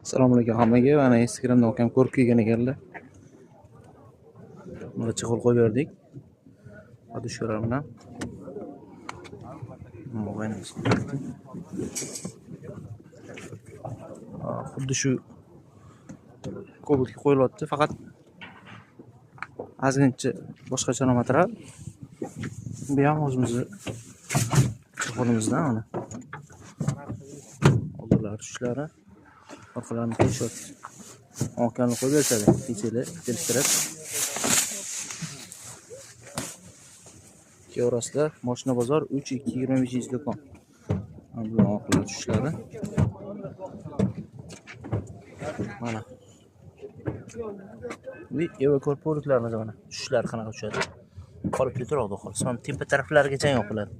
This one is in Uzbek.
Assalomu alaykum hammaga. Mana Instagramda akam ko'rib kelgan ekanlar. Buni chexol qo'yib berdik. Podushkalar bilan. Xuddi shu Cobaltga qo'yilyapti, faqat ozgincha boshqacha material. Bu ham o'zimizni chexolimizdan mana. Oldilari tushishlari, orqalarini qo'yishyapti. Okanni qo'yib berishadi, kechali kelishtirib. Kelaverasizlar, Moshina bozor 3-2-25 do'kon. Bular orqalari tushishlari. Mana. Bu Evo korporatlarimiz mana tushishlar qanaqa tushadi. Qolib keturadi xolos. Mana tepa taraflarigacha yopiladi.